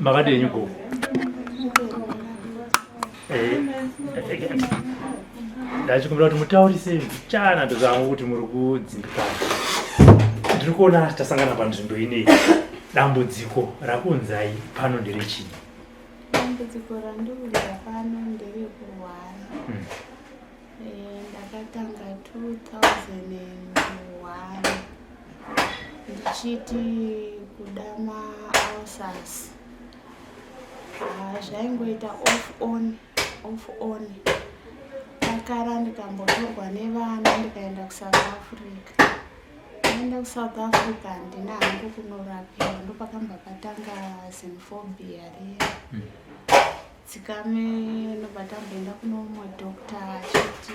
Makadii henyu gogo? Eh, ndachikumbira kuti mutaurise mbichana ndozangu kuti muri kudzimbikana. Ndiri kuona tasangana panzvimbo ineyi. Dambudziko rakunzai pano nderechii? Dambudziko randikuudza pano nderekurwara. Eh, ndakatanga 2001 ndichiti kuda maulcers. Ah, zvaingoita off on off on. Ndakara ndikambotorwa nevana ndikaenda kuSouth Africa. Ndaenda kuSouth Africa handina hangu kunorapiwa ndopakambva patanga xenophobia riya. Dzikame ndobva tamboenda kuno umwe doctor achiti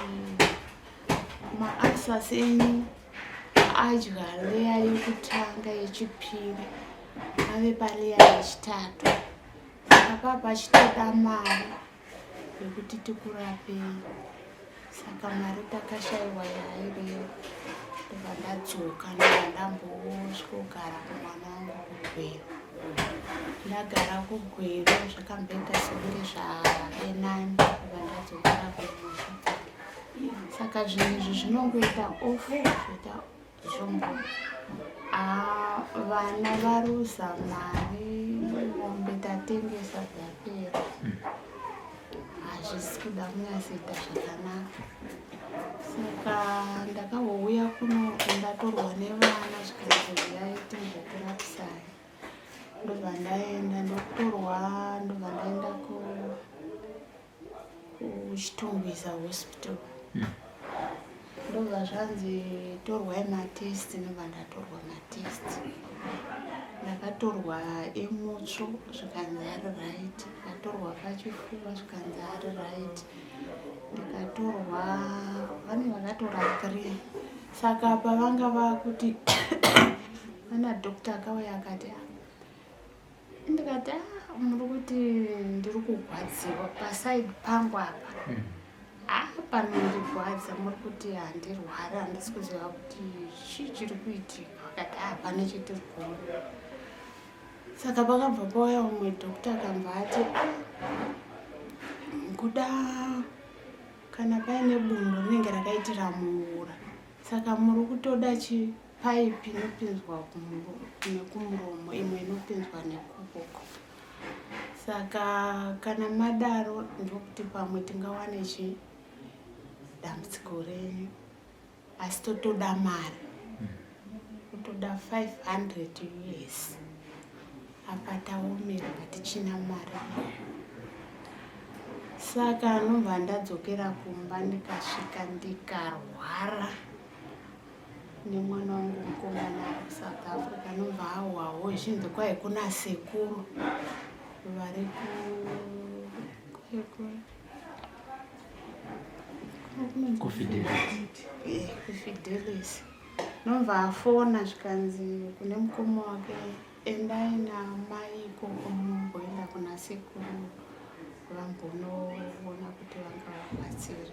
maulcers enyu adya layer yekutanga yechipiri ave palayer yechitatu saka paa pachitoda mari yekuti tikurapei saka mari takashaiwa yairewo ndobva ndadzoka ndobva ndambosvikogara kumwana wangu kugweru ndagara kugweru zvakamboita sekunge zvave nani ndobva ndadzokera kumusha saka zvinhu izvi zvinongoita off zvoita Zvombo. Ah, vana varuza mari mombe tatengesa dzapera hazvisi kuda kunyatsoita zvakanaka saka ndakambouya kuno ndatorwa nevana zvikanzi huyai timbokurapisai ndobva ndaenda ndokutorwa ndobva ndaenda ku kuchitungwiza hospital ndobva zvanzi torwai matest ndobva ndatorwa matest ndakatorwa emutsvo zvikanzi ari right ndikatorwa pachifuva zvikanzi ari right ndikatorwa vane vakatora three saka apa vanga vakuti ana doctor akauya akati ndikati ah, muri kuti ndiri kugwadziwa paside pangu apa hmm. ah, panondigwadza muri kuti handirwari handisi kuziva kuti chii chiri kuitika vakati ah, pane chatiri kuona saka pakabva pauya umwe doctor akambva ati ah, kuda kana paine bundu rinenge rakaitira muura saka muri kutoda chi Pipe inopinzwa nekumuromo imwe inopinzwa nekuboko saka kana madaro ndokuti pamwe tingawane chi dambudziko renyu asi totoda mari kutoda 500 us apa taomerwa tichina mari saka anobva ndadzokera kumba ndikasvika ndikarwara nemwana wangu mukomana ari kusouth africa anobva ahwawo zvinzi kwai kuna sekuru vari kufidelis nobva afona zvikanzi kune mukoma wake endai namai ikoko mumboenda kuna sekuru vambonoona kuti vangavabatsire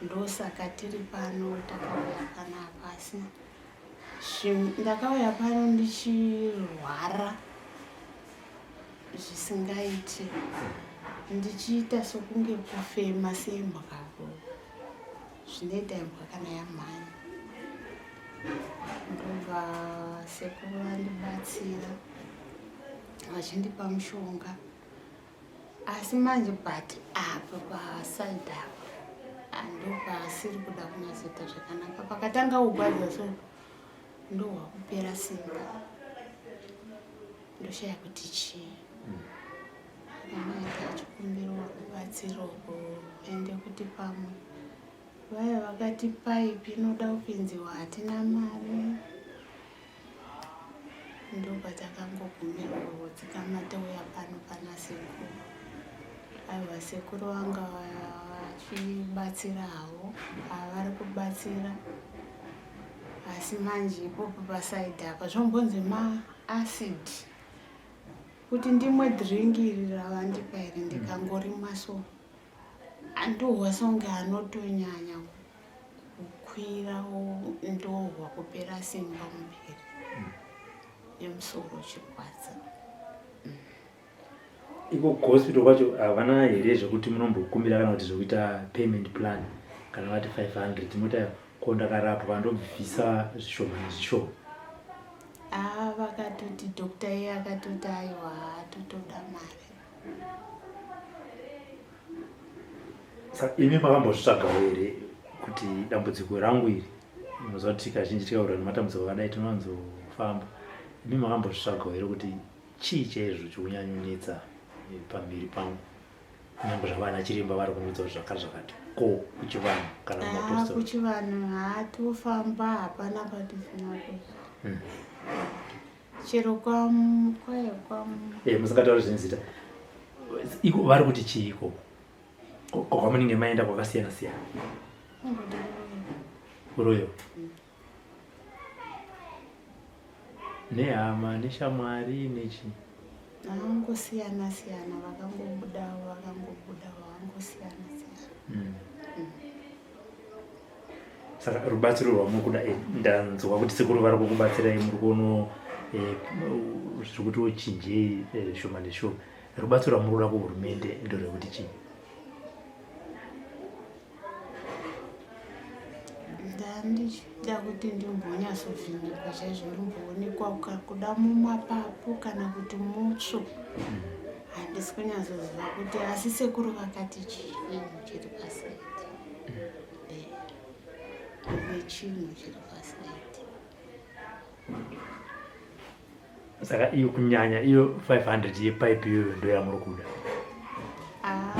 Ndosaka tiri pano takauya panapa asi ndakauya pano ndichirwara zvisingaiti ndichiita sokunge kufema sembwa zvinoita imbwa kana yamhanya ndobva sekuru vandibatsira vachindipa mushonga asi manje but apa paside apa ndopaasiri kuda kunyatsoita zvakanaka pakatanga kugwadza so ndohwa kupera simba ndoshaya kuti chii anoita achikumbirawo rubatsiro ende kuti pamwe vaya vakati paipi inoda kupinziwa hatina mari Ndopatakangogumira kudzikama touya pano pana sekuru. Aiwa sekuru vanga vachibatsira havo vari kubatsira asi manje ipopo pasaidhi apa zvombonzi maacid kuti ndimwe drink iri ravandipa iri ndikangorimwa so andohwa songe anotonyanya Kukwira ndohwa kupera simba muviri nemusoro uchirwadza. Iko kuhospital kwacho havana here zvekuti munombokumbira kana kuti zvekuita payment plan kana vati 500 moti ko ndakarapwa ndobvisa zvishoma nezvishoma? Haa, vakatoti doctor iye akatoti aiwa, totoda mari. Saka imi makambozvitsvagawo here kuti dambudziko rangu iri, munoziva kuti kazhinji tikaura nematambudziko akadai tinowanzofamba, imi makambozvitsvagawo here kuti chii chaizvo chikunyanyonetsa pamhiri pangu, kunyange zvavana chiremba vari kunudza kuti zvakati zvakati, ko kuchivanhu kana kumapostori? Kuchivanhu haatofamba, hapana patisina kuzwa. Chero kwaye kwa Musingatauri zvine zita iko, vari kuti chii ikoko kwamunenge maenda kwakasiyana siyana? Uroyo nehama neshamwari nechi Vakangosiyana siyana, vakangobudawo, vakangobudawo, vakangosiyana siyana. Saka rubatsiro rwamuri kuda, ndanzwa kuti sekuru vari kukubatsirai, muri kuono zviri kuti ochinjei zvishoma neshoma. Rubatsiro rwamuri kuda kuhurumende ndorwekuti chii? Ndandichida kuti ndimbonyatsovhenekwa chaizvo, ndimboonekwa kuda mumapapu kana kuti mutsvo, handisi kunyatsoziva kuti, asi sekuru vakati chinhu chiri pasaidi, nechinhu chiri pasaidi. Saka iyo kunyanya iyo 500 yepaipi iyoyo ndo yamuri kuda? Ah,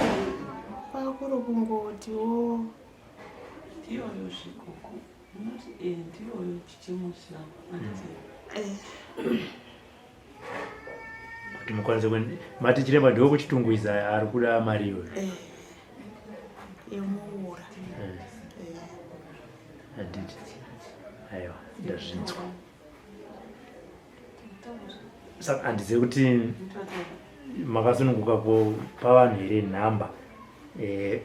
kwakuri kungotiwo Ndiyoyo zvikoko unoti ndiyoyo chichimusha. Kuti mukwanise mati chiremba ndiwo kuchitungwiza ari kuda mari iyoyo. Yemuura. Handiti, aiwa, ndazvinzwa. Saka handizivi kuti makasununguka kupa vanhu here nhamba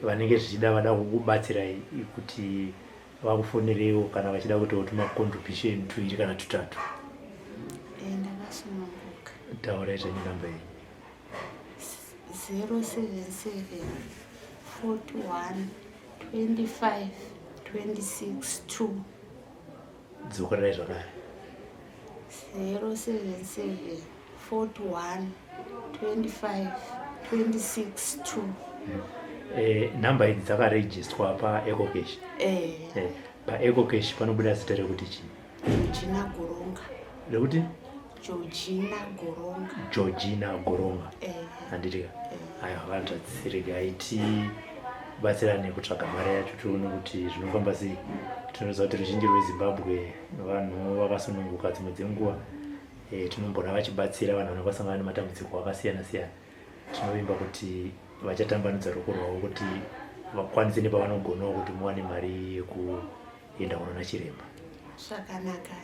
vanenge zvichida vada kukubatsirai kuti vakufonerewo kana vachida kuti tuma contribution tuiri kana tutatu? Ndakasununguka. Taurai zvenyu namba yenyu. 077 41 25 26 2. Dzokorerai zvakare. 077 41 25 26 2. Nhamba idzi dzakarejistwa paEcocash? PaEcocash panobuda zita rekuti chii? Georgina Goronga. Rekuti? Georgina Goronga. Georgina Goronga. Handiti ka? Aiwa, vanzvadzi, regai tibatsirane kutsvaga mari yacho, tione kuti zvinofamba sei. Tinoziva kuti ruzhinji rweZimbabwe vanhu vakasununguka, dzimwe dzenguva tinombona vachibatsira vanhu vanenge vasangana nematambudziko akasiyana siyana. Tinovimba kuti vachatambanudza ruoko rwavo kuti vakwanise nepavanogonawo kuti muwane mari yekuenda kunoona chiremba. Zvakanaka.